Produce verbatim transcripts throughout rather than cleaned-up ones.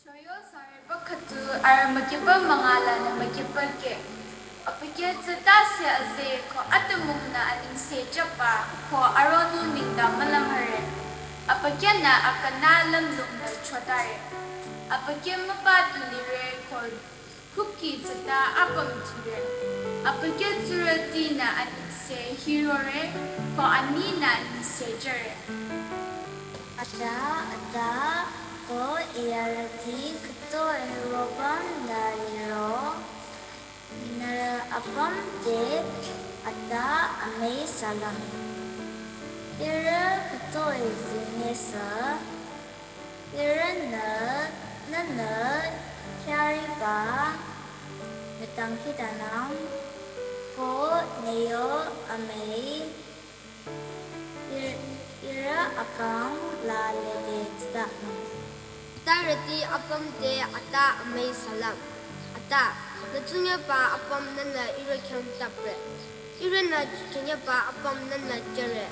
Yoyo süreba khüdu arü mükyüba münga lanü mükyüba ke. Abükyü tsü tase aze ko atümungnü anengse jüba ko aronung nengdang mülümhare. Abükyünü akünü lümlongnü chotare. Abükyü müpa du lire ko kukhi tsüta apüm jire. Abükyü tsurütinü anengse hirore ko aninü anengse jüre. Ata, ata, ko iyarüti khütoi nührü apüm nü liro, nührü apüm te ata amüi salam. Ihrü khütoi zingesü, ihrünü, nünü, kyariba, nütang khitanang, ko nüyo amüi, Ir-, ihrü akang la lede tsüta. Atarüti apüm te ata amüi salam. Ata, nü tsunyüba apüm nünü ihrü khyang tapre. Ihrünü khenyüba apüm nünü jüre.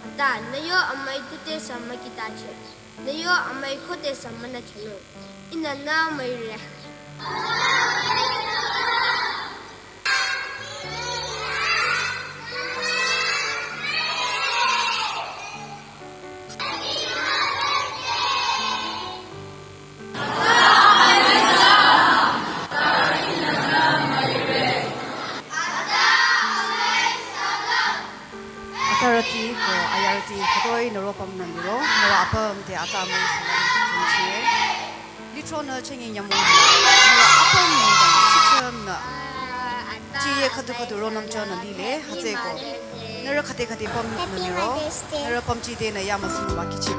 Ata, nüyo amüi kutesü mükhitache. Nüyo amüi kutesü münüchanung. Ihnü nü müire. Atarüti ko ayarüti khütoi nührü apüm nü liro, nührü apüm te ata amüi salam chungchie. Litronü chengi nyümong nührü apüm nengdang chichümnü chiye khüdu khüdu ronüm chonü lile, hütsüeko nührü khüde khüde apüm nü liro, nührü apüm chide nü yamüsung ba kichi.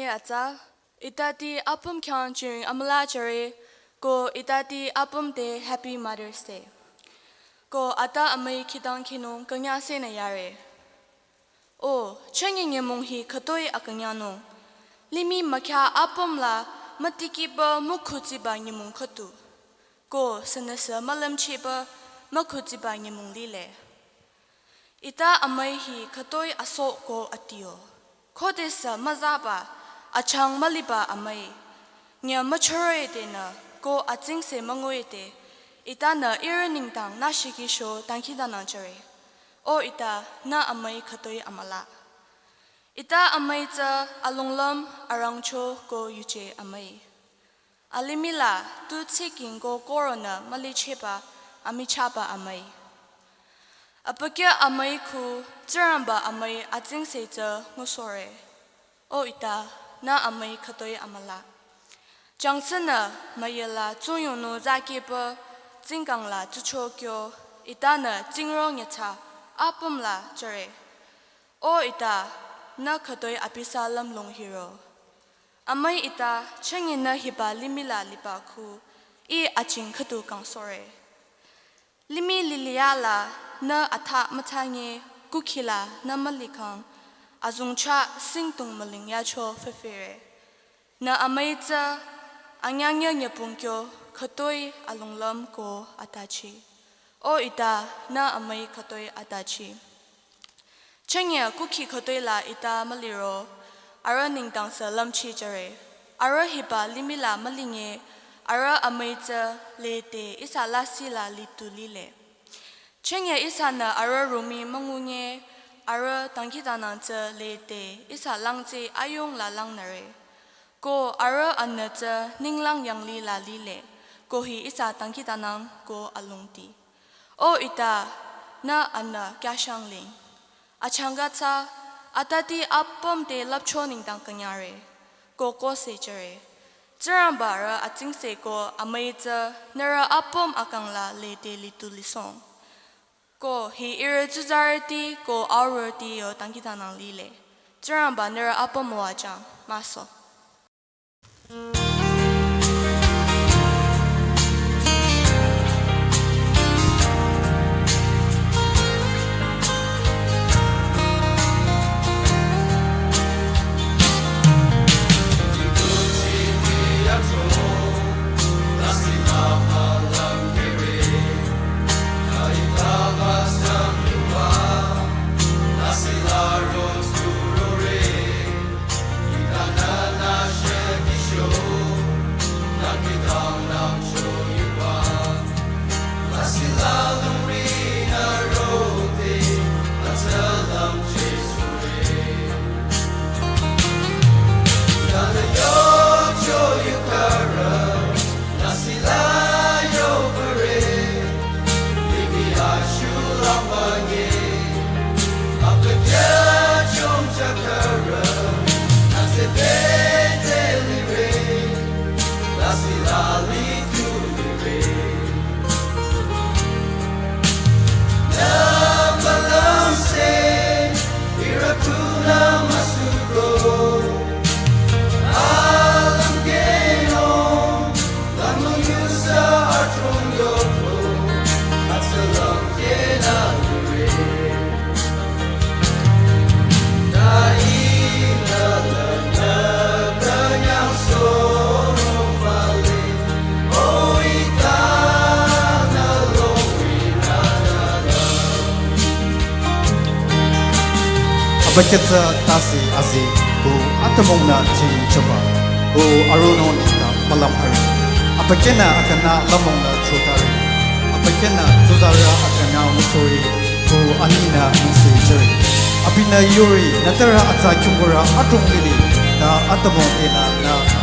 Atsa, itati apüm khyang jingring amüla jüre, ko itati apüm te Happy Mother's Day. Ko ata amüi khidang khinung künyangsehnü yare. O, chünye nyümong hi khütoi akünyangnung. Limih mükhya apüm la mütikehba mükhutsiba nyümong khüdu. Ko sünüsü mülümchehba mükhutsiba nyümong lile. Ita amüi hi khütoi aso ko atio. Khodesü müzaba, achang müliba amüi. Nyü müchüroide nü ko atsingse münguide. Itanü ihrü nengdang nü shikisho dangkhidangnang jüre. O ita nü amüi khütoi amüla. Ita amüi tsü alonglüm arangcho ko yuje amüi. Alimih la tu tsiking ko koronü mülichehba amichahba amüi. Abükyü amüi khu Tsingrangba amüi atsingse tsü ngusohre. O ita nü amüi khütoi amüla. Jangsenü müyela tsungyongnung zakehpü tsingkang la tsucho kyo itanü tsingro nyitsa apüm la jüre. O ita nü khütoi abisa lümlong hiro. Amüi ita chünye nü hiba limih la liba khu ih ajing khüdu kangsohre. Limih liliya la nü atha müthanye kukhi la nü mülikhang azongcha singdong müling yacho fefere. Nü amüi tsü anyangnyü nyüpung kyo khütoi alonglüm ko atachi. O ita nü amüi khütoi atachi. Chünye kukhi khütoi la ita müliro, arüh nengdang sü lümchi jüre. Arüh hiba limih la mülinge, arüh amüi tsü lede ihsa lasih la litu lile. Chünye ihsanü arüh rumi müngunge, arüh dangkhidangnang tsü lede ihsa langtse ayung la langnüre. Ko arüh anü tsü ninglang yanglih la lile, ko hi ihsa dangkhidangnang ko alongdi. O ita, nü anü kyashang ling. Achangka tsü, atati apüm te lüpcho nengdang künyare. Ko kose jüre. Tsingrangba rü atsingse ko amüi tsü, nührü apüm akang la lede litu lisong. Ko hi ihrü tsuzarüti ko aurüti yo dangkhidangnang lile. Tsingrangba nührü apüm müwajang, müso. Abükyü tsü tase azi, ko atümungnü jingchoba, ko aronung nengdang mülang arü. Abükyünü akünü lümlongnü chotare. Abükyünü tsuzarü akünü müsore, ko aninü müsejüre. Abinü yore, nütürü atsa kyungkurü adrong lile, ta atümung tenü nü atsa.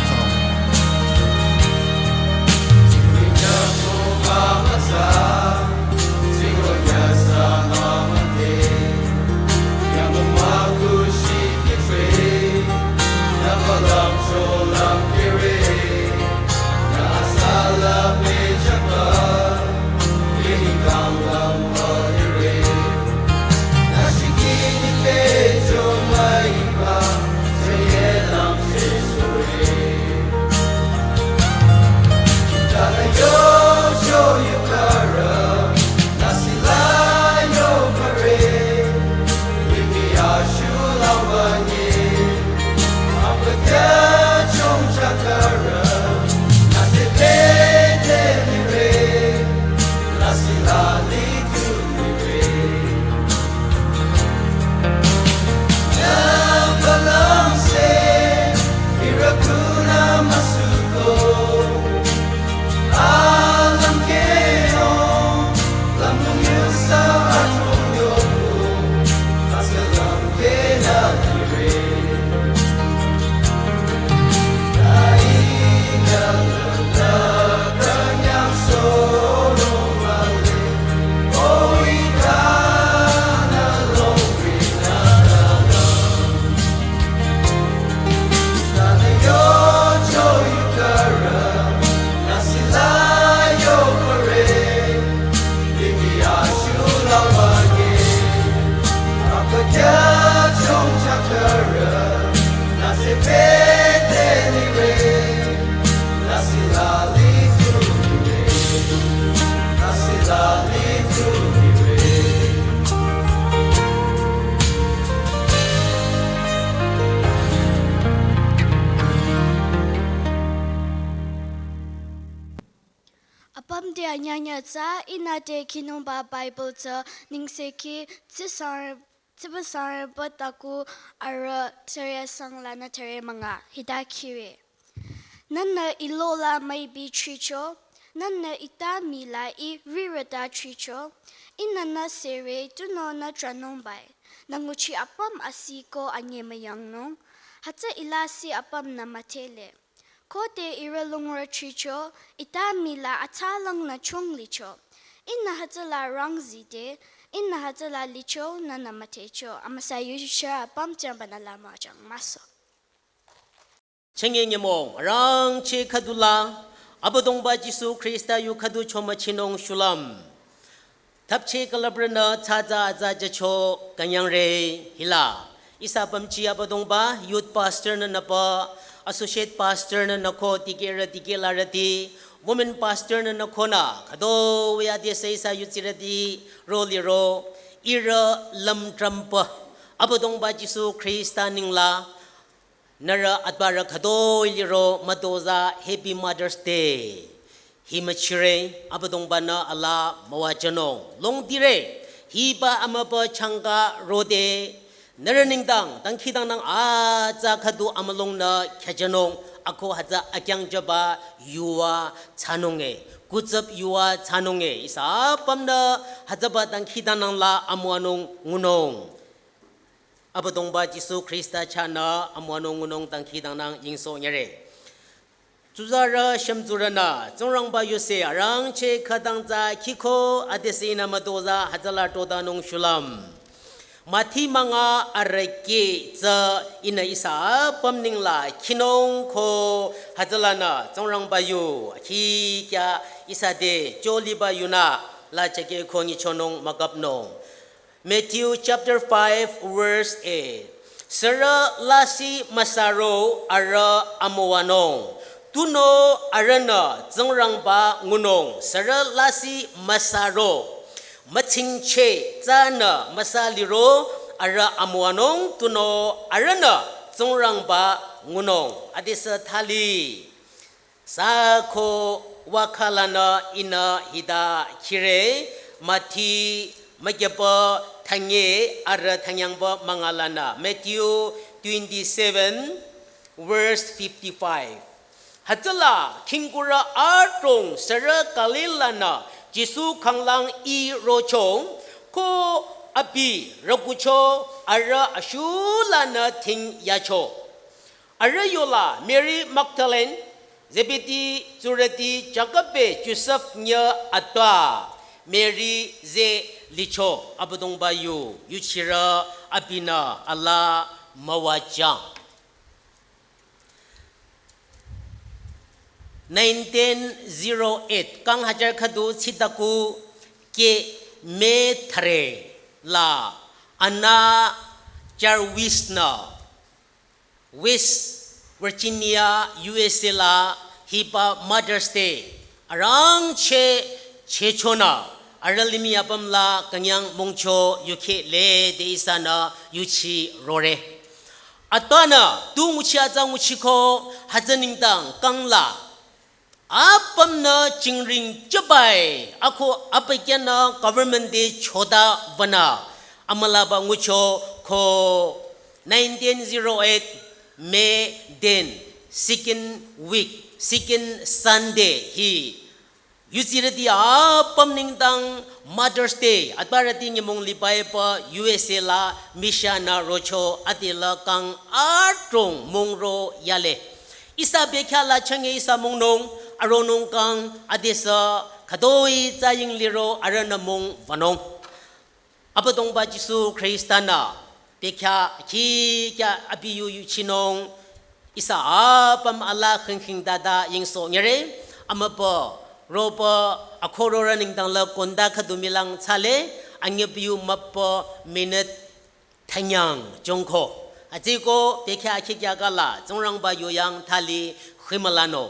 Amde anyanya tsü inü te kinungba Bible tsü ningseki tsisang tsibasang pü taku arüh thüre sang lanü thüre münga hita khire. Nühnü ilo la müipi chicho, nühnü ita mii la I rirüta chicho, inü nü sere tunüo nü tranungbai, nü nguchi apüm asi ko anyemüyangnung, hütsü I lasih apümnü müdhele. Khode ihrü lungrü chicho, ita mii la atsalangnü chunglicho, inü hütsüla rangzide, inü hütsüla licho nühnü müdhecho, amüsa yuchirü apüm Tsingrangba-nü la müwajüng müsoh. Chenge nyümong, arangcheh khüdula, Abüdongba Jisu Khrista yu khüdu chomüchinung shulüm. Thapcheh külüprünü tsatsa atsa jücho künyangre hila. Ihsa pümji Abüdongba, youth pastor nü nüpü, associate pastor nü nüko dikehrü dikehlarüti, women pastor nü nükonü, khütoi adesü ihsa yudsirüti ro liro, ihrü lümtrümpü, Abüdongba Jisu Khrista nengla, nührü atbarü khütoi liro mütozah Happy Mother's Day. Hi müchire, Abüdongba-nü alaa müwajünung. Longdire, hiba amübü changka rode, nührü nengdang, dangkhidangnang atsa khüdu amülungnü khyajünung, ako hütsü akyangjüba yuva thsanunge, kutsüp yuva thsanunge, ihsa apümnü hütsüba dangkhidangnang la amüwanung ngunung. Abüdongba Jisu Khrista chahnü amüwanung ngunung dangkhidangnang yingsoh nyire. Tsuzarü shümtsurünü, Tsingrangba yuse arangcheh khütang tsü khiko adesü inü mütozah hütsüla todanung shulüm. Mathi münga arüh kih tsü inü ihsa apüm nengla khinung ko hütsülanü Tsingrangba yu, akhi kya ihsa te, choliba yunü, la cheke ko nyichonung mükapnung. Matthew chapter five verse eight. Sürü lasih müsaro arüh amüwanung. Tunüo arühnü Tsingrangba ngunung. Sürü lasih müsaro. Mütsingcheh tsünü müsa liro arüh amüwanung. Tunüo arühnü Tsingrangba ngunung. Adesü thali. Sü ko wükhalanü inü hita khire, Mathi mükyüpü thünye arüh thünyangpü müngalanü. Matthew twenty-seven, verse fifty-five. Hütsüla khingkurü adrong sürü Galil lanü Jisu khanglang i rocho, ko abi rükucho arüh ashulanü thing yacho. Arüh yola Mary Magdalene, Zebedee tsurüti Jakob be Josef nyü atwa, Mary ze licho. Abüdongba yu, yuchirü abinü alaa müwajüng. Nineteen zero eight, kang hajar khüdu chitaku ke me thare la Anna Jarvis nü West Virginia, U S A la hiba Mother's Day arangcheh chehchonü arüh limih apüm la künyang mungcho yukheh lede ihsanü yuchi rore. Atwanü tu nguchi atsa nguchiko hütsü nengdang kangla apümnü jingring jübai, ako abükyünü government te choda wünü, amülaba ngucho ko nineteen zero eight May ten, second week, second Sunday hi. Yudsirüti apüm nengdang Mother's Day, atbarüti nyümong liba epü U S A la mission nü rocho adela kang adrong mongro yale. Ihsa bekhyah la chünye ihsa mongnung, aronung kang, adesü, khütoi tsü ying liro arühnü mong wünung. Abüdongba Jisu Khrista nü, bekhyah, khikya abi yu yuchinung, ihsa apüm alaa khingkhing dada yingsoh nyire, amüpü, ropü, akhororü nengdang la konda khüdu mülang thsale, anyüpiu müpü minute thünyang jongko. Atsüko, bekhyah khikya kala, Tsingrangba yuyang thali khimülano.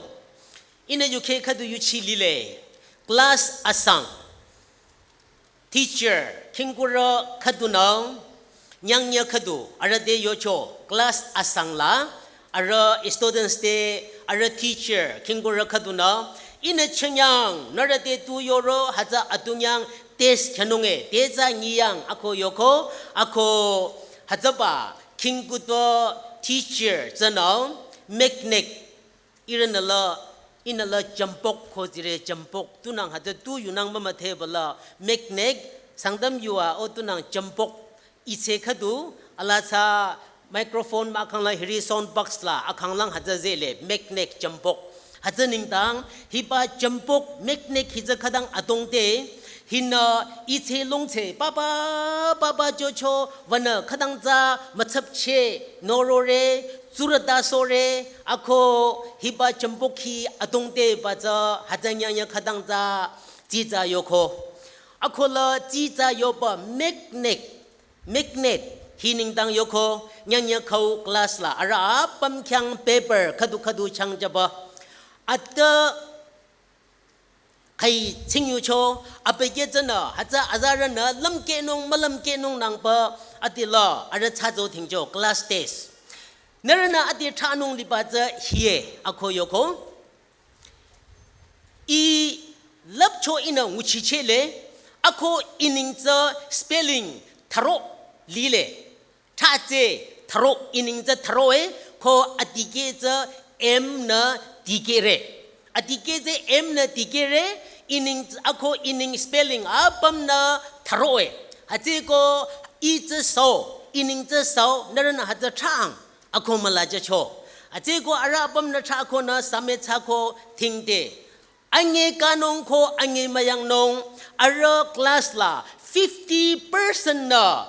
Inü yukheh khüdu yuchi lile, class asang. Teacher, khingkurü khüdunü, nyangnyü khüdu, arüh te yocho, class asang la, arüh students te, arüh teacher, khingkurü khüdunü, Ihnü chünyang, nührü te tu yoro, hütsü adungyang test khanunge, te tsü nyiyang, ako yoko, ako hütsüba, khingkuto teacher, tsünü, magnet, ihrünü la, ihnü la jambok ko zire jambok, tunang hütsü tu yunang mama thebala, magnet, Sangtam yua, o tunang jambok, itse khüdu, ala tsü microphone mahkhang la hiri sound box la, akhang lang hütsü zele, magnet jambok. Hütsü nengdang, hiba jambok magnet hi tsü khütang adongte, hinü itse longtse, papa, papa jocho, wünü khütang tsü mütsapche, norore, tsurüta sore, ako hiba jambok hi adongte ba tsü, hütsü nyanya khütang tsü, tsitsa yoko. Ako la tsitsa yoba magnet, magnet, hi nengdang yoko, nyanya khau class la, arüh apüm khyang paper, khüdu khüdu changjüba. Atü khai tsingyucho, abükyü tsünü, hütsü azarünü, lümkehnung, mülümkehnung nangba, atila, arüh tsüzo thingcho, class test. Nührünü ati thsanung liba tsü hie, ako yoko. I lüpcho ihnü nguchichele, ako ining tsü spelling tharo lile. Thsa tsü tharo, ining tsü tharo e, ko adikeh tsü M nü dikehre. Adikeh tsü M nü dikehre, ining tsü, ako ining spelling apüm nü tharo e. Hütsüko i tsü sao, ining tsü sao, nührünü hütsü thsaang. Ako müla jücho. Hütsüko arüh apüm nü thsa ko nü same tsü ko thingte. Anyi kanung ko anyi müyangnung, arüh class la fifty percent nü,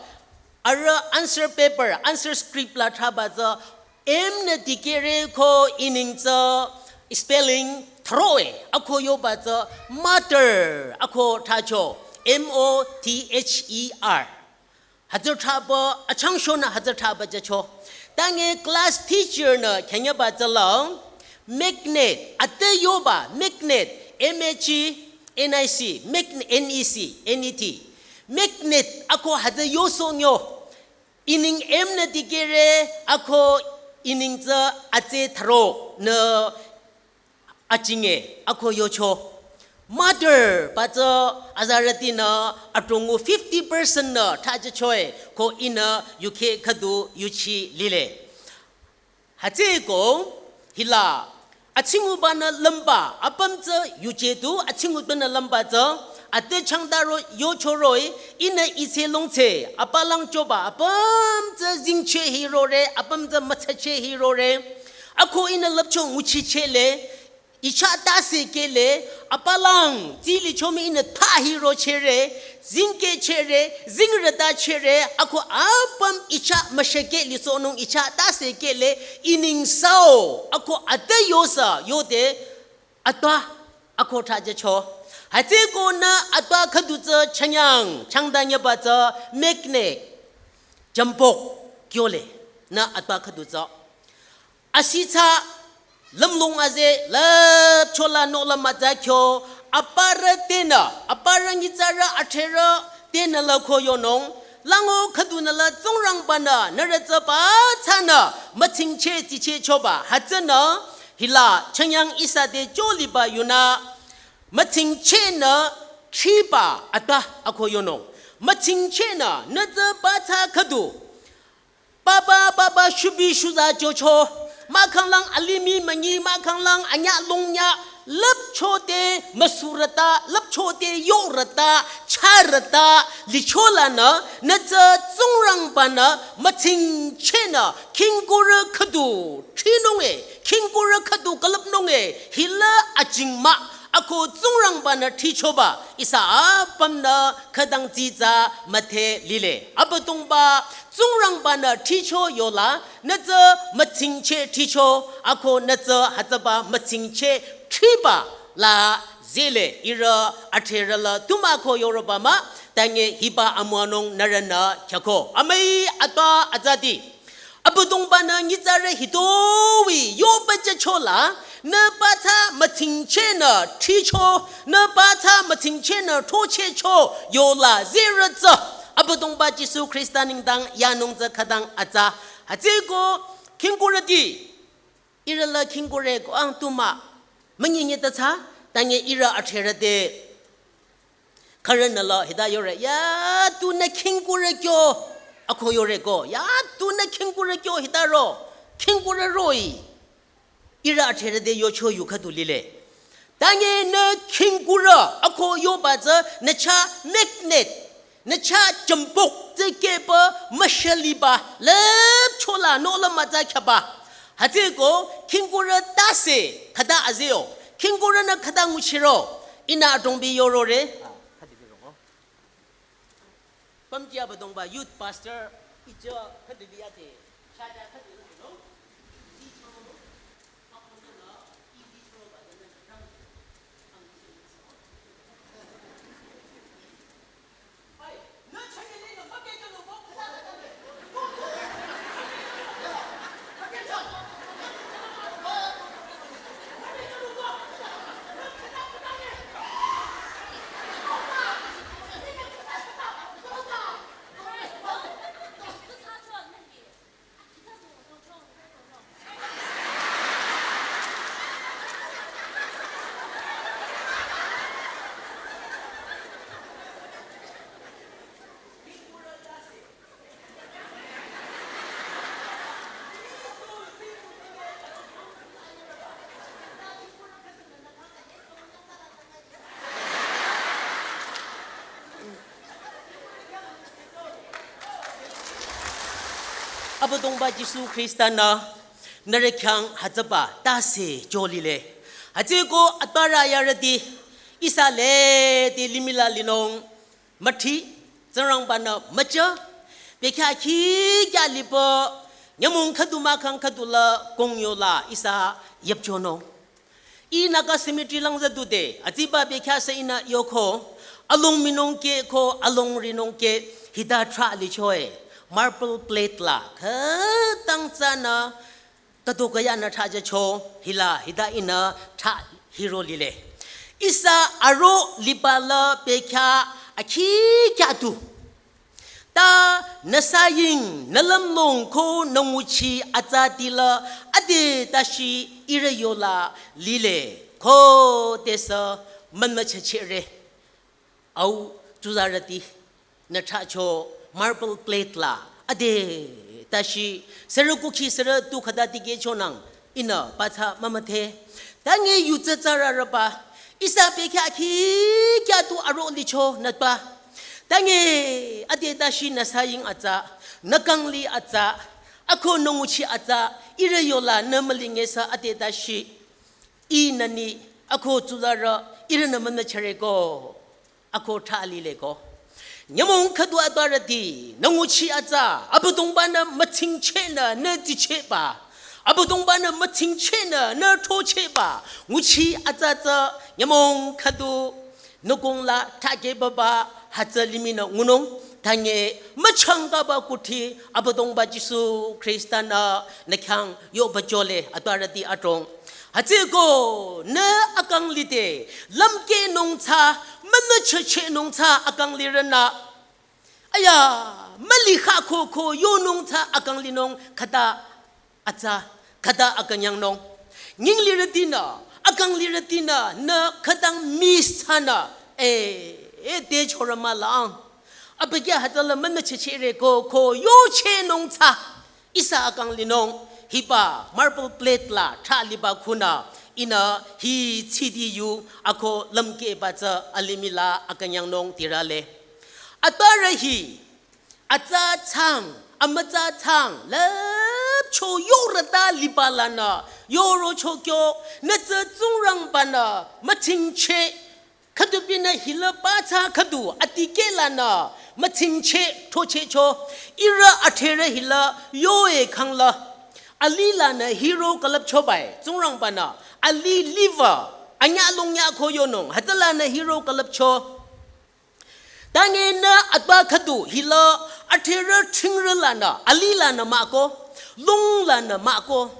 arüh answer paper, answer script la thsaba tsü, M nü dikehre ko ining tsü spelling throe, ako yoba tsü mother, ako thsacho, M O T H E R. Hütsü thsaba, achangsho nü hütsü thsaba jücho. Tange class teacher nü khenyaba tsülang, magnet, ate yoba, magnet, M A G N I C, magn-, N E C, N E T. Magnet, ako hütsü yoso nyo. Ining M nü dikehre, ako ining tsü atse tharo nü achinge, ako yocho. Mother, ba tsü azarütinü atungu fifty percent nü thsa jüchoe, ko ihnü yukheh khüdu yuchi lile. Hütsüko, hila, achinguba nü lümba, apüm tsü yuje tu, achinguba nü lümba tsü, ate changdaro yochoroi, ihnü itse longtse, apalang choba, apüm tsü zingche hirore, apüm tsü mütsache hirore, ako ihnü lüpcho nguchichele, icha tase kele, apalang, tsü lichomi ihnü tha hiro chere, zingkeh chere, zingrüta chere, ako apüm icha müshekeh lisohnung icha tase kele, ining sao, ako ate yosa, yode, atwa, ako thsa jücho. Hütsüko nü atwa khüdu tsü chanyang, changdanyaba tsü, magnet, jambok, kyole, nü atwa khüdu tsü. Asitsa, lümlong aze, lüpchola nola mütsa kyo, aparü tenü, aparü nyitsarü athrerü tenü la ko yonung, lango khüdunü la Tsingrangba nü, nührü tsü ba tsünü, mütsingche tsiche choba, hütsünü, hila, chanyang ihsa te choliba yunü, mütsingche nü, thriba, ata, ako yonung, mütsingche nü, nü tsü ba tsü khüdu, Papa, papa, shubi shuza jocho. Mahkhanglang alimih münyi, mahkhanglang anyü longnyü, lüpchote müsurüta, lüpchote yorüta, charüta, licholanü, nü tsü Tsingrangba nü, mütsingche nü, khingkurü khüdu, thrinunge, khingkurü khüdu külüpnunge, hila ajingma, ako Tsingrangba nü thrichoba, ihsa apüm nü khütang tsitsa müdhe lile. Abüdongba, Tsingrangba nü thricho yola, nü tsü mütsingche thricho, ako nü tsü hütsüba mütsingche thriba la zele ihrü athrerü la tumako yoroba mah, tange hiba amüwanung nührünü khyako. Amüi atwa azati. Abüdongba nü nyitsarü hitoi yoba jüchola, nü ba tsü mütsingche nü thricho, nü ba tsü mütsingche nü throchehcho yola zerü tsü. Abüdongba Jisu Khrista nengdang yanung tsü khütang atsa. Hütsüko khingkurüti. Ihrü la khingkurü ko ang tuma. Münyi nyi ta tsü. Tanye ihrü athrerü te khürünü la hita yore, ya tu nü khingkurü kyo, ako yore ko, ya tu nü khingkurü kyo hita ro, khingkurü roh-i. Ihrü athrerü te yocho yu khüdu lile. Tanye nü khingkurü, ako yoba tsü nü chah magnet, nü chah jambok tsü keba müshaliba, lüpchola nola mütsa khyaba. Hütsüko khingkurü tase khüta azeo. Khingkurünü khüta nguchiro. Ihnü adrong bi yorore. Pamji Abüdongba youth pastor, ijo khüdu bi ate. Shaja khüdu bi no. Abüdongba Jisu Khrista-nü nührü khyang hütsüba tase jolile. Hütsüko atbara yarüti ihsa lede limih la linung müthi Tsingrangba-nü mücha bekhyah khikya lipü nyümong khüdu mahkhang khüdu la kongyola ihsa yüpchonung. Ih Naga cemetery lang züdude, aziba bekhyah sü ihnü yoko, along minung ke ko along rinung ke hita trah lichoe, marble plate la, khütang tsünü, tado kaya nü trah jücho, hila, hita ihnü trah hiro lile. Ihsa aro liba la bekhyah akhi kya tu. Ta nü saying, nü lümlong ko nü nguchi atsati la ade tashi ihrü yola lile ko tesü mümüchehchehre. Au tsuzarüti nü trahcho marble plate la ade tashi sürü kukhi sürü tu khüta tikehchonang ihnü pathsa mümüdhe. Tanye yu tsü tsararüba ihsa bekhyah khikya tu aro lichonü ba. Tanye ade tashi nü saying atsa, nü kangli atsa, ako nü nguchi atsa, ihrü yola nü mülingesü ade tashi. Ihnü ni ako tsuzarü ihrünü mümüchehre ko. Ako trah lile ko. Nyümong khüdu atbarüti, nü nguchi atsa, Abüdongba-nü mütsingchehnü, nü tichehba. Abüdongba-nü mütsingchehnü, nü thochehba. Nguchi atsa tsü, nyümong khüdu, nü kong la thakehbaba, hütsü limih nü ngunung, tanye, müchangkaba kuthi, Abüdongba Jisu Khrista-nü, nü khyang yoba jole, atbarüti adrong. Hütsüko nü akangli te, lümkehnung tsü, münüchehchehnung tsü akanglirünü. Aya, mülikha ko ko yonung tsü akanglinung khüta atsa, khüta akanyangnung. Nyinglirütinü, akanglirütinü, nü khütang miss thsanü, eh, eh, te chorü mülang. Abükyü hütsüla münüchehchehre ko, ko yochehnung tsü. Ihsa akanglinung hiba marble plate la trah liba khunü ihnü hi tsidi yu ako lümkehba tsü alimih la akanyangnung tirale. Atbarü hi atsa tsang, amütsa tsang, lüpcho yorüta liba lanü, yorocho kyo, nü tsü Tsingrangba-nü mütsingcheh, khüdu binü hila pathsa khüdu atikeh lanü mütsingcheh thochehcho, ihrü athrerü hila yoe khangla. Alih lanü hiro külüpchobae, Tsingrangba-nü, alih liver, anyalong nya ko yonung, hütsülanü hiro külüpcho. Tanye nü atba khüdu hila athrerü thingrü lanü, alih lanü mah ko, lung lanü mah ko.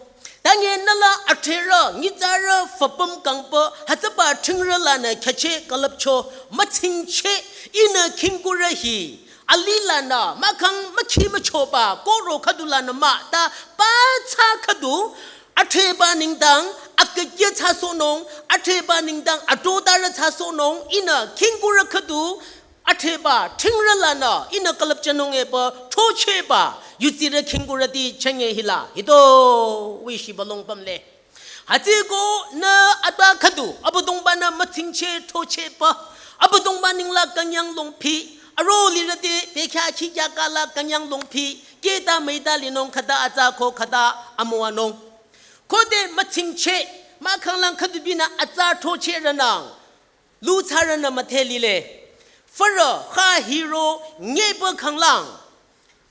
Tanye nüla athrerü, nyitsarü, füpüm kangpü, hütsüba thingrü lanü khyacheh külüpcho, mütsingcheh, ihnü khingkurü hi, alih lanü, mahkhang mükhi müchoba, koro khüdu lanü mah, ta, pathsa khüdu, athreba nengdang, akükye thsasohnung, atheba nengdang atrotarü thsasohnung, ihnü khingkurü khüdu, atheba thingrü lanü, ihnü külüpjünung epü, throchehba, yudsirü khingkurüti chünye hila, hito, wüshiba long pümle. Hütsüko nü atba khüdu, Abüdongba-nü mütsingcheh throchehba, Abüdongba nengla künyang longphi, aro lirüti, bekhyah khikya kala künyang longphi, keta müita linung khüta atsa ko khüta amüwanung. Khode mütsingcheh, mahkhanglang khüdubinü atsa throchehrünang, luthsarünü müdhe lile. Fürü, ha hiro, nyeba khanglang.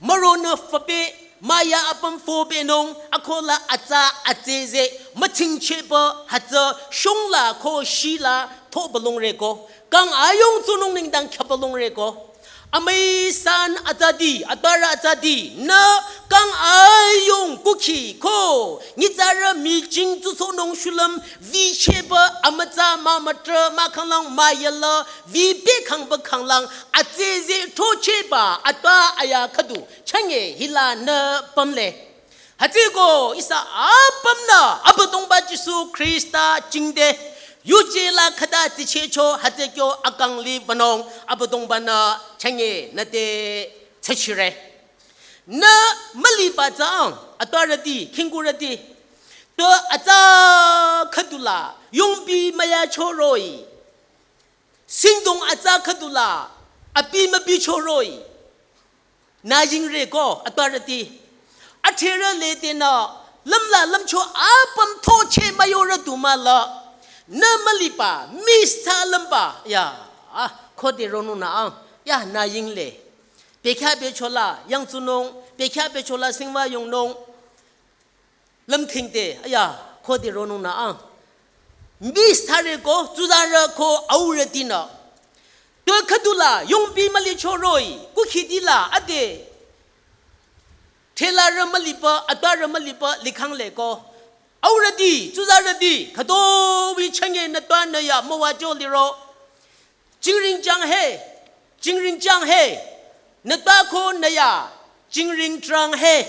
Müronü fübe, maya apüm fübenung, akola atsa atseze, mütsingchehba, hütsü, shongla ko shila, thobülungreko. Kang ayung tsunung nengdang khyapülungreko. Amüi san atsati, atbarü atsati, nü kang ayung kukhi ko, nyitsarü mijing tsusohnung shulüm, vichehba, amütsa, mümütrah, mahkhanglang, müyala, vibe khangba khanglang, atseze throchehba, atba aya khüdu, chünye hila nü pümle. Hütsüko ihsa apümnü Abüdongba Jisu Khrista jingte yuje la khüta tsichehcho hütsü kyo akang li wünung Abüdongba-nü chünye nüte tsachire. Nü müliba tsü ang atbarüti, khingkurüti. To atsa khüdula yongpi müyacho roh-i. Singdong atsa khüdula abi mübicho roh-i. Nü yingreko atbarüti. Atherü letenü lümla lümcho apüm throcheh müyorü du mahla. Nü müliba, miss thsa lümba. Ya, ah, khode ronungnü ang. Ya, nü yingle. Bekhyah bechola, yangtsunung, bekhyah bechola singwa yongnung. Lümthingte, aya, khode ronungnü ang. Miss thsareko, tsuzarü ko aurütinü. To khüdula, yongpi mülicho roh-i, kukhitila, ade. Thelarü müliba, atbarü müliba, likhangleko. Aurüti, tsuzarüti, khütoh-i chünye nü twanü ya, müwacho liro. Jingring jang he, jingring jang he, nü twa ko nü ya, jingring trang he.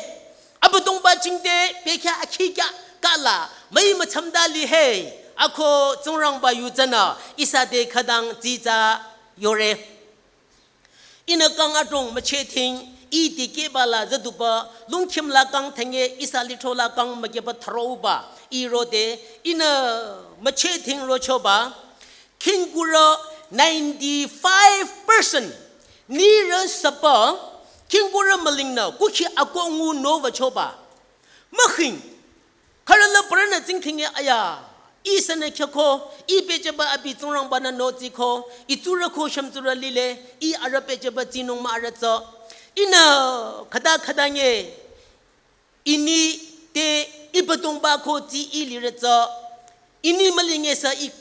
Abüdongba jingte, bekhyah akhikya, kala, müi mütsamda li he, ako Tsingrangba yu tsünü, ihsa te khütang tsitsa yore. Ihnü kang adrong mücheh thing, ih dikehba la züduba, lungkhim la kang thenge, ihsa lithro la kang mükehba throba, ih rode, ihnü mücheh thing rochoba, khingkurü ninety-five percent, nirü süpü, khingkurü mülingnü, kukhi ako ngu nowüchoba. Mükhing, khürüla pürünü tsingkhinge aya. Ih sünü khyako, ih pehjüba abi Tsingrangba-nü notsiko, ih tsurü ko shümtsurü lile, ih arüh pehjüba tsinung mah arüh tsü. Ihnü khüta khüta nge, ini te Abüdongba ko tsi ih lirü tsü. Ini mülinge sü ih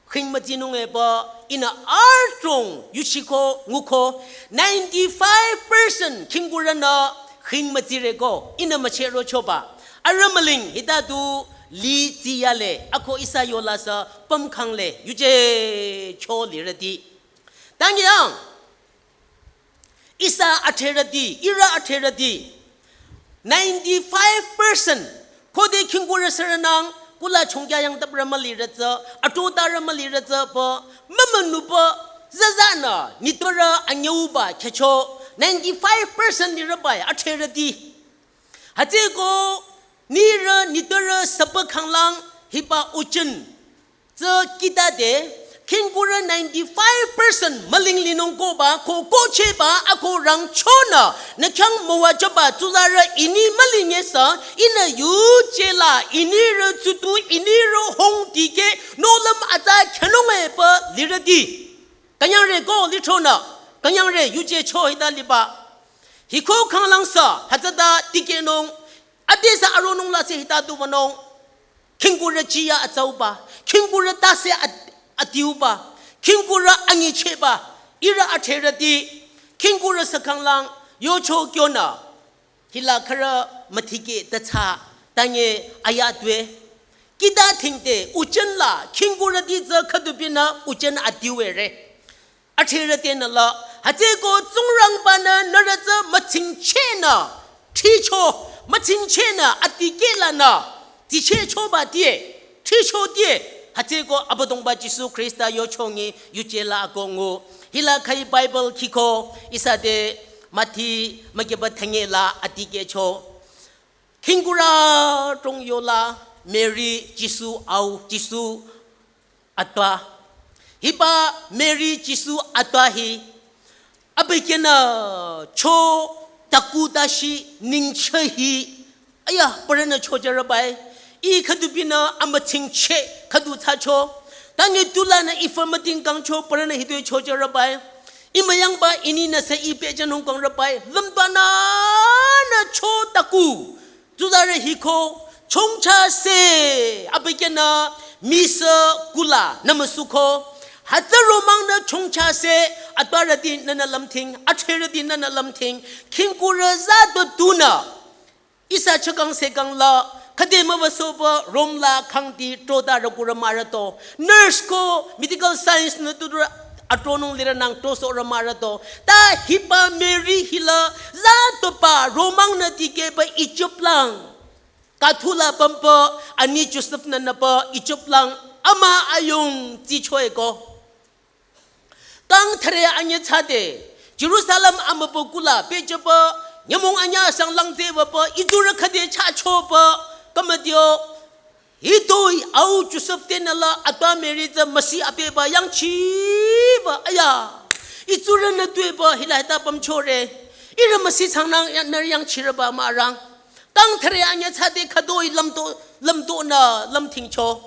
khing mütsinung epü, ihnü adrong yuchiko nguko, ninety-five percent khingkurünü khing mütsireko, ihnü mücheh rochoba. Arüh müling hita du li tsiyale, ako ihsa yola sü pümkhangle, yuje cho lirüti. Tangyang, ihsa atherüti, ihrü atherüti, ninety-five percent, khode khingkurü sürünang, kula chongkya yangtaprü mülirü tsü, atrotarü mülirü tsü pü, mümünupü, züzanü, nitpürü anyüuba khyücho, ninety-five percent nirübai atherüti. Hütsüko, nirü nitpürü süpü khanglang, hiba uchin, tsü kitade, khingkurü ninety-five percent müling linung koba, ko kohchehba, ako rangchonü, nü khyang müwajüba, tsuzarü ini mülinge sü, ihnü yuje la, inirü tsutu, inirü hong dikeh, nohlüm atsa khyanung epü lirüti. Künyangre ko lithronü, künyangre yuje cho hita liba. Hiko khanglang sü, hütsüta dikehnung, ade sü aronung la se hita du wünung. Khingkurü chiya atsauba, khingkurü tase at-, adiuba, khingkurü anyichehba, ihrü atherüti, khingkurü sü khanglang, yocho kyonü, hila khürü müthikeh tatsü, tanye aya tue. Kita thingte, uchin la, khingkurüti tsü khüdubinü, uchin adiuere. Atherütenü la, hütsüko Tsingrangba-nü nührü tsü mütsingchehnü, thicho, mütsingchehnü, adikehlanü, dsichehchoba die. Thisho die, hütsüko Abüdongba Jisu Khrista yochongi yuje la akongu. Hila khai Bible khiko, ihsa te Mathi mükeba thanye la atikehcho. Khingkurü trong yola Mary Jisu au Jisu atpa. Hiba Mary Jisu atpa hi. Abükyünü cho taku tashi ningcheh hi. Aya, parünü chojarabai. I khüdubinü amütsingcheh khüdu thsacho. Tangi tulanü ifa müting kangcho parünü hitoi chojarabai. I müyangba ininü sü i pehjünung kangrabai. Lümbanü nü cho taku. Tsuzarü hiko, chongcha se, abükyünü, misü kula, nümüsuko. Hütsü romangnü chongcha se, atparüti nünü lümting, atherüti nünü lümting, khingkurü za do tunü. Ihsa chakang sekang la, khüde müwüsoba, Rome la khangti, tota rükurü marato. Nurse ko, medical science nü tuturü, atronung lirü nang toso rü marato. Ta hiba Mary hila, za topa, romangnü tikehba Egypt lang. Kathula pampa, ani Joseph nü nüpa, Egypt lang, ama ayung, tsichoeko. Kang thare anye thsade, Jerusalem amübü kula, pehjüba, nyümong anya sang langzewaba, itsurü khüde chachoba, kamadio, hitoi au Joseph tenü la atpa Mary tsü Masi apeba yangchiba, aya, itsurü nü tueba, hila hita pamchore, ihrü Masi changnang ya-, nü yangchiraba marang. Kang thare anya thsade khüdoi lümto, lümto nü lümtingcho.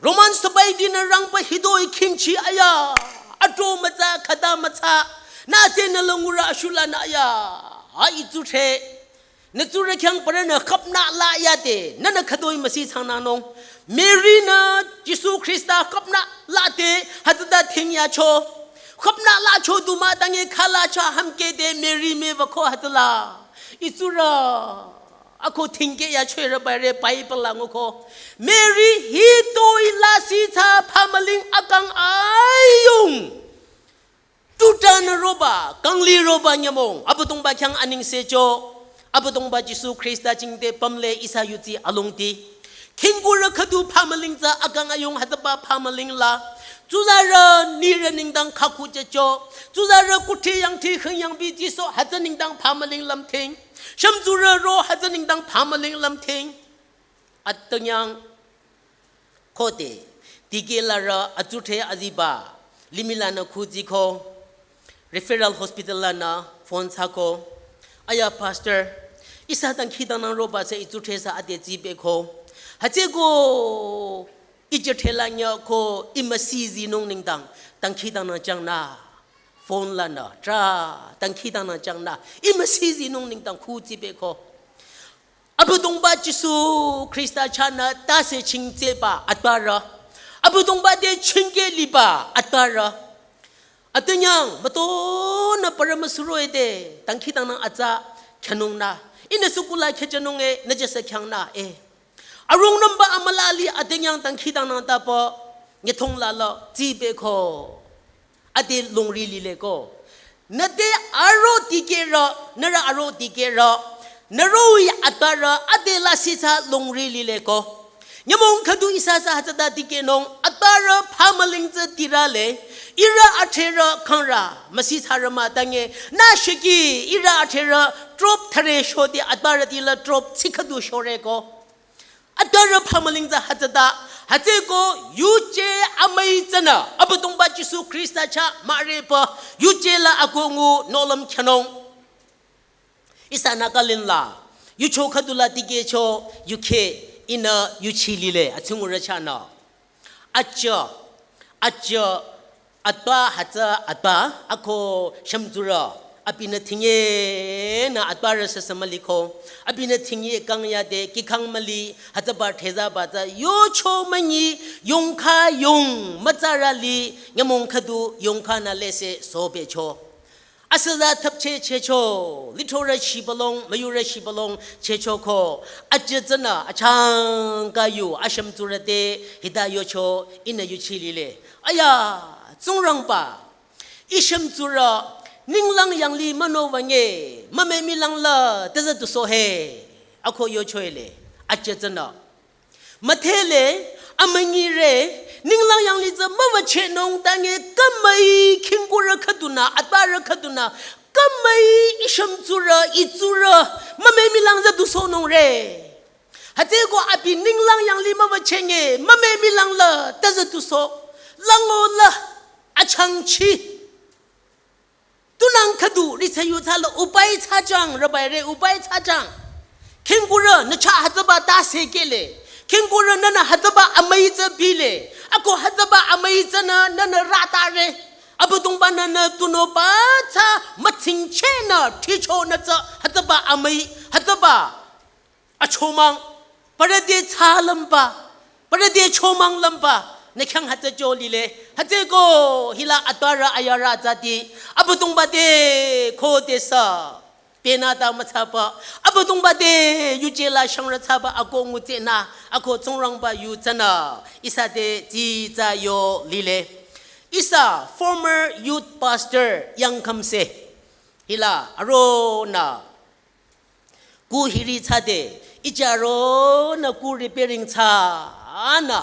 Roman sipaiti nü rangba hitoi khingchi aya, atro mütsa, khüta mütsa, nü tenü langurü ashula nü aya, ha itsuthe. Nü tsurü khyang parünü khapnü la yade, nünü khüdoi Masi changnangnung. Mary nü Jisu Khrista khapnü lade, hütsüta thingyacho. Khapnü lacho duma tangi khala cha hamkede Mary müwüko hütsüla. Itsurü. Ako thingke ya chwerü bare Bible la nguko. Mary hitoi lasih thsa phamüling akang ayung. Tuta nü roba, kangli roba nyümong. Abüdongba khyang anengsecho. Abüdongba Jisu Khrista jingte pümle ihsa yuti alongti. Khingkurü khüdu phamüling tsü akang ayung hütsüba phamüling la. Tsuzarü nirü nengdang khakhu jücho. Tsuzarü kuthi yangthi khing yangbi jiso hütsü nengdang phamüling lümthing. Shümtsurü ro hütsü nengdang phamüling lümthing. Atünyang khode, tikehlarü atsuthe aziba, limih lanü khuziko, referral hospital lanü phone thsako, aya pastor, ihsa dangkhidangnang roba sü itsuthe sü ade tsibeko, hütsüko, ijüthela nyako, i Masi zinung nengdang, dangkhidangnang jangnü. Phone lanü, tra, dangkhidangnang jangnü, i Masi zinung nengdang khu tsibeko. Abüdongba Jisu Khrista chahnü tase chingtseba atparü. Abüdongba te chingke liba atparü. Atünyang, mütonü parü müsuroe de, dangkhidangnang atsa khyanungnü. Ihnü sukula khyajanung e, nü jasa khyangnü e. Arong nümba amüla li atünyang dangkhidangnang tapa nyethong lala tsibeko. Ade longri lileko. Nüte aro dikehrü, nührü aro dikehrü, nührü-i atparü, ade lasih thsa longri lileko. Nyümong khüdu ihsa sü hütsüta dikehnung, atparü phamüling tsü tirale, ihrü atherü khangrü, Masi thsarü mah tangi, nü shiki, ihrü atherü, drop thare shode atparüti la drop tsi khüdu shoreko. Atparü phamüling tsü hütsüta, hütsüko yuje amüi tsünü, Abüdongba Jisu Khrista chah mürepü, yuje la akongu nohlüm khyanung. Ihsa Nagaland la, yucho khüdu la dikehcho, yukhe, ihnü yuchi lile, atsingurü chahnü. Acha, acha, atpa hütsü atpa, ako shümtsurü, abinü thingye nü atparü sasa müliko, abinü thingye kang yade, kihkhang müli, hütsüba thsaba tsü, yocho münyi, yongkha yong, mütsarü li, nyümong khüdu, yongkha nü lese, sobecho. Asüza thapche checho, lithorü shibalong, müyurü shibalong, chechoko, acha tsünü, achangka yu, ashümtsurü te, hita yocho, ihnü yuchi lile. Aya, Tsingrangba, i shümtsurü, ninglang yangli mano wünge, mümemi langla, teza tusohe, ako yochoile, acha tsünü. Müdhele, amünyire, ninglang yanglih tsü müwüchehnung tange kümüi khingkurü khüdunü, atbarü khüdunü, kümüi ishümtsurü, itsurü, mümemilang tsü dusohnungre. Hütsüeko abi ninglang yanglih müwüchehnge, mümemilang la, ta tsü dusoh, lango la, achangchi. Tunang khüdu, ritsü yu tsü la, upai tsü jang, rübaire, upai tsü jang. Khingkurü, nü chah hütsüba ta sekele. Khingkurü nünü hütsüba amüi tsü bile. Ako hütsüba amüi tsünü nünü ratare. Abüdongba nünü tunüba tsü mütsingchehnü, thichonü tsü hütsüba amüi, hütsüba achomang, parade tsü lümba, parade chomang lümba, nü khyang hütsü jolile. Hütsüeko hila atbarü ayarü tsüti, Abüdongba te khodesü. Pena ta mütsaba, Abüdongba te yuje la shangrü tsaba ako ngutsenü, ako Tsingrangba yu tsünü, ihsa te tsi tsü yo lile. Ihsa former youth pastor yangkhümse. Hila aronü, ku hiri tsüde, ija aronü ku repairing tsünü,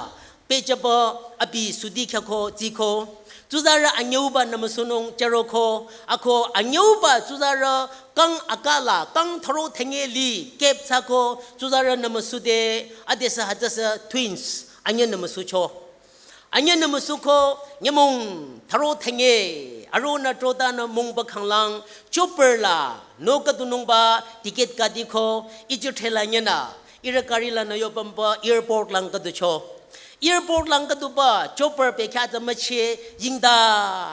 pehjüba abi sudi khyako tsiko, tsuzarü anyüuba nümüsunung jüroko, ako anyüuba tsuzarü kang akala, kang tharo thenge li kep tsüko, tsuzarü nümüsude, adesü hütsüsü twins, anyü nümüsucho. Anyü nümüsuko, nyümong tharo thenge, aronü trotanü mongba khanglang, chopper la, no khüdunungba, ticket khüdiko, iju thela nyenü, ihrü gari lanü yobamba airport lang khüducho. Airport lang khüduba, chopper pekha tsü müche, yingda.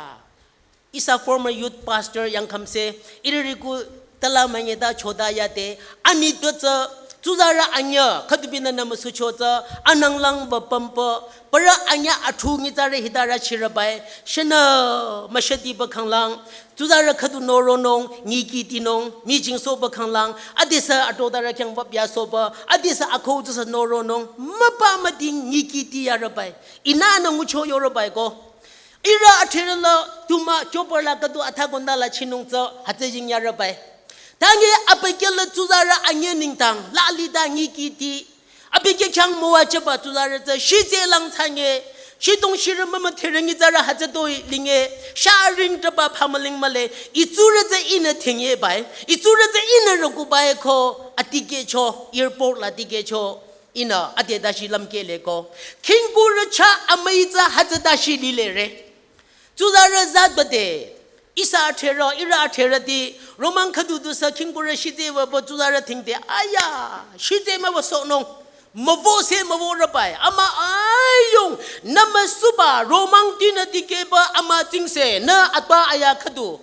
Ihsa former youth pastor yangkhümse, ihrü riku tala manyeta choda yade, ani tu tsü, tsuzarü anyü, khüdubinü nümüsucho tsü, ananglang ba pampa, parü anyü athu nyitsarü hitarü chirübai, shenü müshatiba khanglang, tsuzarü khüdu noronung, nyiki tinung, mijingsohba khanglang, adesü atodarü khyang bapyasohba, adesü akhou tsüsü noronung, müpa müding nyiki tiyarübai, inü nü ngucho yorübai ko. Ihrü atherü la tuma chopper la khüdu atha konda la chinung tsü hütsü yingyarübai. Tangi abükyü la tsuzarü anyü nengdang la lida nyiki ti. Abükyü khyang müwajüba tsuzarü tsü shitse lang thsange. Shitong shirü mümütherü nyitsarü hütsütoi linge. Sharing taba phamüling mühle. Itsurü tsü ihnü thengebai. Itsurü tsü ihnü rükubai ko atikehcho. Airport la tikehcho. Ihnü ade dashi lümkehle ko. Khingkurü chah amüi tsü hütsü dashi lilere. Tsuzarü zatbade. Ihsa atherü, ihrü atherüti. Romang khüdu dusü khingkurü shitse wüba tsuzarü thingde. Aya, shitse müwüsohnung. Müwose müworübai. Ama ayung. Nümüsuba, romang tinü tikehba ama tsingse. Nü atba aya khüdu.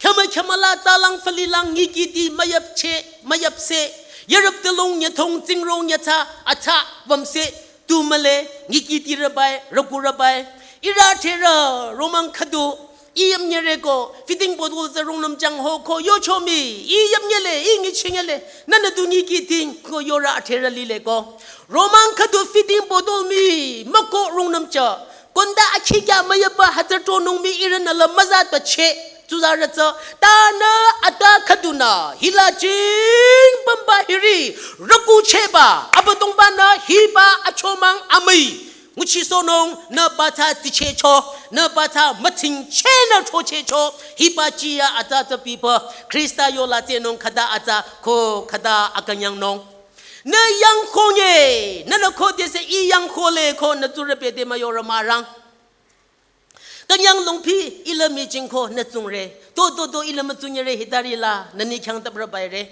Khyama khyama la tsalang falilang nyikiti müyapche, müyapse, yarap telong nyethong tsingrong nyatsa, atsa, vamse, tu mühle, nyikiti rübai, rüku rübai. Ihrü atherü, romang khüdu, iyam nyereko, feeding bottle tsü rungnüm jang hoko, yochomi, iyam nyele, ingi chingele, nünü du nyikiti ko yorü atherü lileko. Romang khüdu feeding bottle mi, müko rungnüm cha, konda akhikya müyaba hütsü tronung mi ihrünü la müzatba che, tsuzarü tsü, tanü ata khüdunü, hila jing pamba hiri, rüku cheba, Abüdongbanü hiba achomang amüi. Nguchisohnung, nü batsa tichecho, nü batsa mütsingchehnü chochecho, hiba chiya atsa tsü pipa, Khrista yola tsenung khüta atsa, ko khüta akünyangnung. Nü yangkhonge, nünü khodesü i yangkhole ko nü tsurü pete müyorü mürang. Künyang longpi ila mijing ko nü tsungre. To, to, to, ila mütsungyere hitari la, nü ni khyang taprübaire.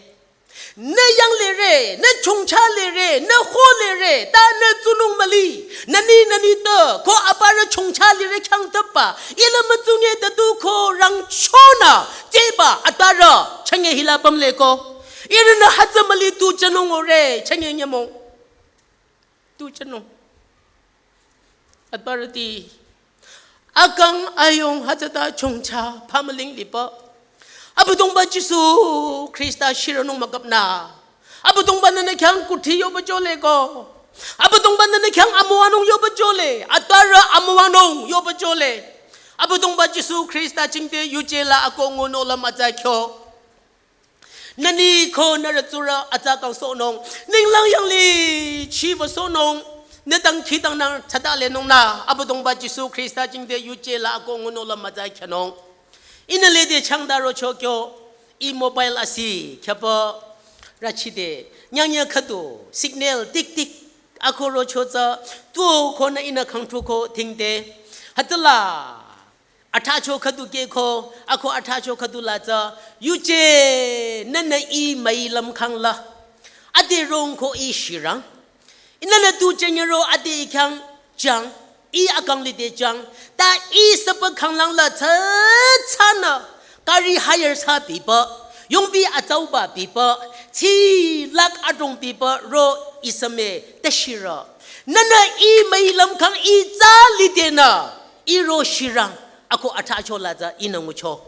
Nü yanglere, nü chongchalere, nü kholere, ta nü tsunung müli. Nü ni, nü ni to, ko aparü chongchalere khyang tapba. Ila mütsunge ta du ko rangchonü, tseba, atarü, chenge hila pamle ko. Ihrünü hütsü müli tu chanung ore, chenge nyümong. Tu chanung. Atbarüti. Akang ayung hütsüta chongcha phamüling lipa. Abüdongba Jisu Khrista shiranung mükapnü. Abüdongbanü nü khyang kuthi yoba jole ko. Abüdongbanü nü khyang amüwanung yoba jole. Atarü amüwanung yoba jole. Abüdongba Jisu Khrista chingte yuje la akongo nola mütsa kyo. Nü ni ko nü rütsurü atsa kangsohnung. Ninglang yanglih chiwüsohnung. Nü dangkhidangnang thsadalenungnü Abüdongba Jisu Khrista jingte yuje la ako ngunung la mütsa khyünung. Ihnü lede changda rocho kyo, i mobile asi khyüpü rachide, nyangnyü khüdu signal tik tik ako rocho tsü, tuo ko nü ihnü khangthu ko thingde. Hütsüla athracho khüdu keko, ako athracho khüdu la tsü, yuje nünü i müi lümkhang la, ade rong ko i shirang. Ihnü nü tu chenyero ade i khyang jang, i akang lide jang, ta i süpü khanglang la tsü tsünü, gari hire thsa pipü, yongbi atsauba pipü, chi lakh adrong pipü ro i süme teshirü. Nünü i müi lümkhang i tsü lidenü, i ro shirang, ako athracho la tsü ihnü ngucho.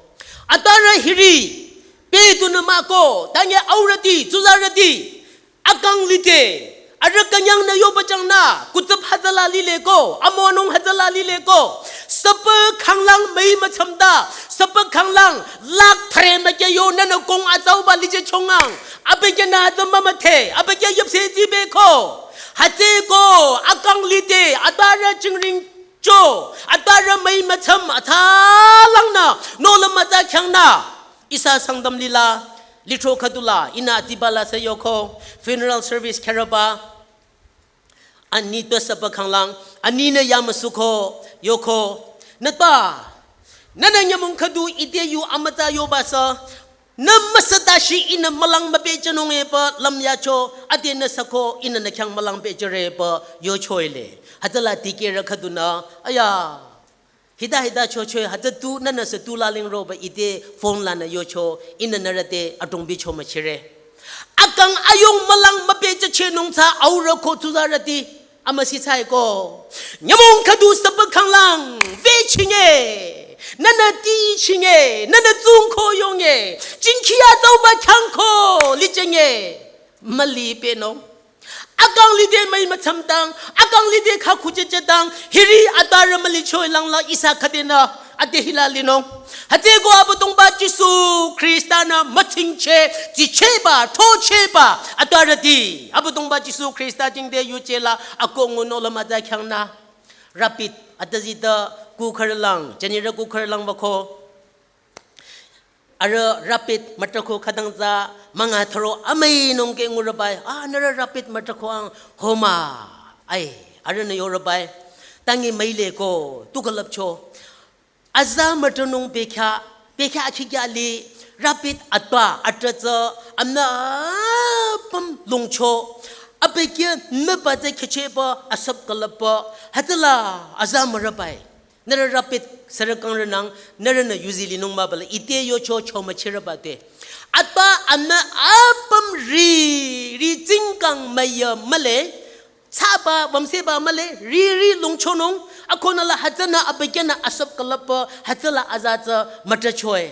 Atbarü hiri, pe tunü mah ko, tanye aurüti, tsuzarüti, akang lide, arüh künyangnü yoba jangnü, kutsüp hütsüla lile ko, amonung hütsüla lile ko, süpü khanglang müi müchümda, süpü khanglang lakh thüre mükya yo nünü kong atsauba lije chongang, abükyünü hütsü mümüdhe, abükyü yüpse zibe ko, hütsüeko, akang lide, atbarü jingring cho, atbarü müi müchüm, atsalangnü, nohlüm mütsa khyang nü, ihsa Sangtam lila, lithro khüdula, ihnü atiba la sü yoko, funeral service khyürüba, ani tü süpü khanglang, ani nü yamüsuko, yoko, nütba, nünü nyümong khüdu ite yu amütsa yoba sü, nü müsüdashi ihnü mülang müpehjünung epü lümyacho, ade nü süko ihnü nü khyang mülang pehjüre pü yocho ile. Hütsüla dikehrü khüdunü, aya, hita hita chocho, hütsü tu nünü sü tu laling roba ite phone lanü yocho, ihnü nührü te adrongbi cho müchire. Akang ayung mülang müpehjüchehnung tsü aurü ko tsuzarüti, amüsi tsü eko. Nyümong khüdu süpü khanglang, ve chinge, nünü ti chinge, nünü tsung ko yonge, jingkhi atsauba khyang ko, lichenge, müli pehnung. Akang lide müi müchümdang, akang lide kha khuchechetang, hiri atbarü mülichoi langla ihsa khüdenü, ade hila linung. Hütsüeko Abüdongba Jisu Khrista nü müchingche, jicheba, thocheba, atbarüti, Abüdongba Jisu Khrista jingte yuje la, ako ngunung la mütsa khyang nü. Rapid, atazita kukhürlang, janira kukhürlang bako. Arüh rapid mütrako khütang tsü münga thüro amüi nungke ngurübai. Ah, nührü rapid mütrako ang homa. Ai, arühnü yorübai. Tangi müile ko, tu külüpcho. Aza mütrünung pekha, pekha akhikya li, rapid atba, atrü tsü, amna apüm lungcho. Abükyü nüba tsü khecheba, asüp külüpba. Hütsüla, aza mürübai. Nührü rapid sürü kangrünang, nührünü yuzi linung mübala, ite yocho cho müchirüba te. Atba amna apüm ri, ri tsingkang müya mühle, tsaba, bamseba mühle, ri, ri lungchonung, akonü la hütsünü abükyünü asüp külüpba, hütsüla aza tsü mütrachoi.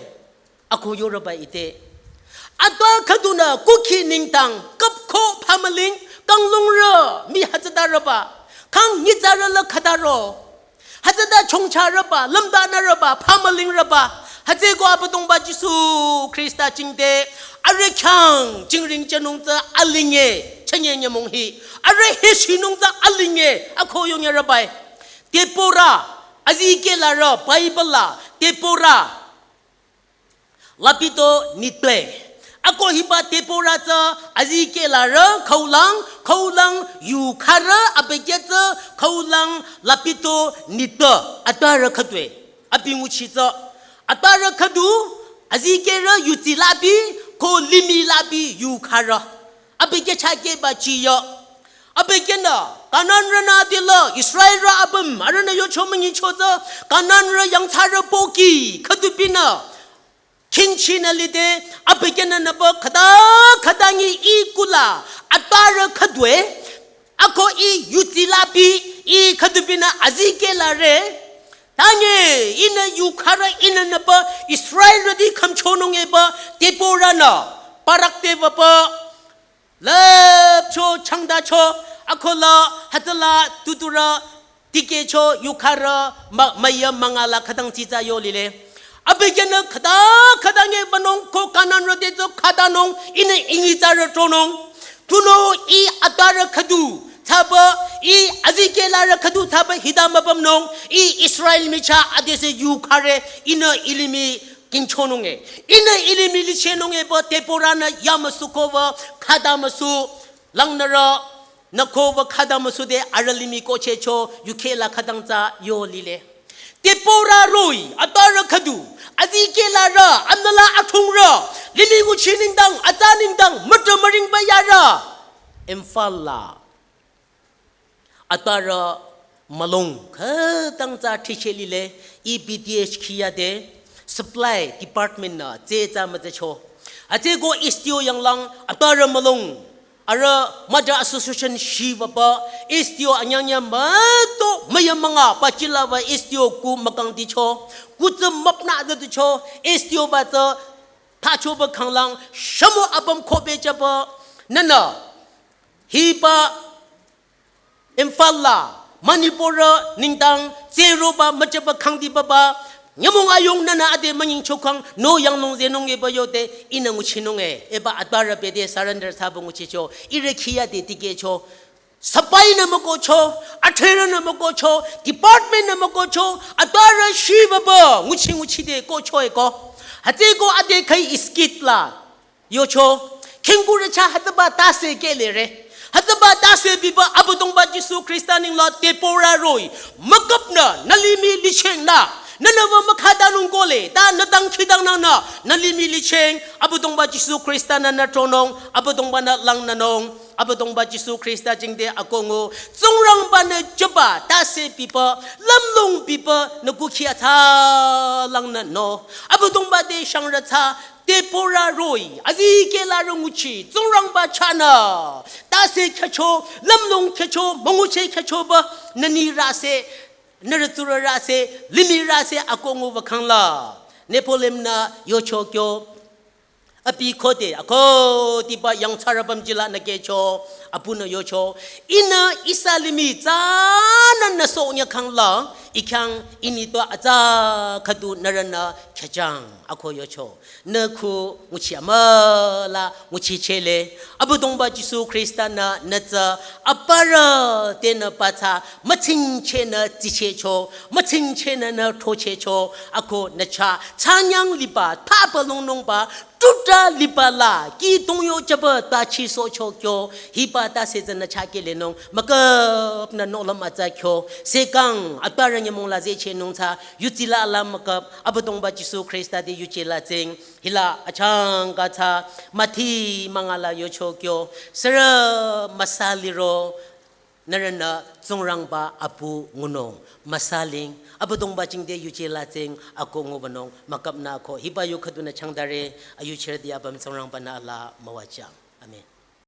Ako yorüba ite. Atba khüdunü kukhi nengdang, küpko phamüling, kanglungrü, mi hütsüdarüba, kang nyitsarü la khüdaro. Hütsüta chongcharüba, lümdanürüba, phamülingrüba. Hütsüeko Abüdongba Jisu Khrista jingte, arüh khyang, jingring jünung tsü alinge, chünye nyümong hi. Arüh heshinung tsü alinge, ako yongyarübai. Debora, azikehlarü, Bible la, Debora. Lapito nitpü. Ako hiba Debora tsü azikehlarü khaulang, khaulang yukharü abükyü tsü khaulang lapito nitpü. Atbarü khüdue. Abi nguchi tsü. Atbarü khüdu azikehrü yudsi labi ko limih labi yukharü. Abükyü chakeba chiyo. Abükyünü, Kananrünü dila, Israelrü apüm, arühnü yocho münyicho tsü, Kananrü yangthsarü pohki, khüdupinü, khinchinü lide, abükyünü nüba khüta, khüta ngi i kula, atbarü khüdue, ako i yudsi labi, i khüdupinü azikehlare, tange, ihnü yukharü ihnü nüba, Israelrüti khümchonung eba, Debora nü, Barak te wüba, lüpcho changdacho, akola, hütsüla, tuturü, dikehcho, yukharü, ma-, müya münga la khütang tsitsa yo lile. Abükyünü khüta, khüta nge wünung ko Kananrü te tsü khütanung, ihnü inyitsarü tronung. Tunüo i atbarü khüdu, tsaba, Ih azikehlarü khüdu thsaba hita müpümnung, Ih Israel michah adesü yukhare, Ihnü I limih kingchonung e. Ihnü I limih lichehnung e pü Deborah-nü yamüsu kova khüta müsu, langnürü nü kova khüta müsu de arüh limih kohchehcho yukheh la khütang tsü yo lile. Deborah roh-i, atparü khüdu, azikehlarü, amnala athungrü, limih nguchi nengdang, atsa nengdang, mütü müringba yarü, Imphal la atparü mülung khütang tsü thricheh lile. E P D H khiyade supply department-nü tsü tsü mütsücho. Atsüko S D O yanglang atparü mülung, arüh Mother Association shiwaba S D O anyangnyü müto müyamünga pachilaba S D O ku mükangdicho. Kutsü müpnü züducho S D O ba tsü thachoba khanglang shamo apüm khobejüba nünü hiba Imphal la, Manipur nengdang, tsüroba müjüba khangdiba ba, nyümong ayung nünü ade münyingchokhang, nü yanglong zehnung e pü yode, Ihnü nguchinung e, eba atparü bede surrender thsaba nguchicho, ihrü khiyade tikehcho. Sipahi-nü mükohcho, athrerünü mükohcho, department-nü mükohcho, atparü shiwaba, nguchi nguchide kohcho eko. Hütsüko ade khai iskit la yocho, khingkurü chah hütsüba tase kehlere. Hütsüba tase biba Abüdongba Jisu Khrista nengla Deborah roh-i, müküpnü, nü limih lichengnü, nünü wü mükhütanung kohle, ta nü dangkhidangnangnü, nü limih licheng, Abüdongba Jisu Khrista-nü nü tronung, Abüdongba-nü langnünung, Abüdongba Jisu Khrista jingte akohngu, Tsingrangba-nü jüba tase biba, lümlong biba, nü kukhi atsa langnünung, Abüdongba te shangrü tsü, Deborah roh-i, azikehlarü nguchi, Tsingrangba chahnü, tase khyücho, lümlong khyücho, müngucheh khyüchoba, nü ni rase, nü rütsurü rase, limih rase, akohngu wükhangla. Napoleon-nü yocho kyo, abi khode, akhudiba yangthsarü pümjila nü kehcho, apunü yocho, Ihnü ihsa limih tsünü nü sohnyükhangla, I khyang I nitpü atsa khüdu nührünü khyüjüng, ako yocho. Nü khu nguchi amüla nguchichehle. Abüdongba Jisu Khrista-nü nü tsü aparü tenü pathsa mütsingchehnü tsichehcho, mütsingchehnü nü throchehcho, ako nü chah thsanyang liba, thaba longnungba, tuta liba la, kidong yo jüba ta chisohcho kyo, hiba tase tsü nü chah kehlenung, müküpnü nohlüm atsa kyo, sekang, aparü nyümong la zehchehnung tsü, yutsi la ala müküp, Abüdongba Jisu Khrista te yuje la tsing, hila achangka tsü, Mathi münga la yocho kyo, sürü müsa liro, nührünü Tsingrangba apu ngunung, müsa ling, Abüdongba jingte yuje la tsing, ako ngubanung, müküpnü ako, hiba yu khüdunü changdare, ayuchirüti apüm Tsingrangba-nü ala müwajüng. Amen.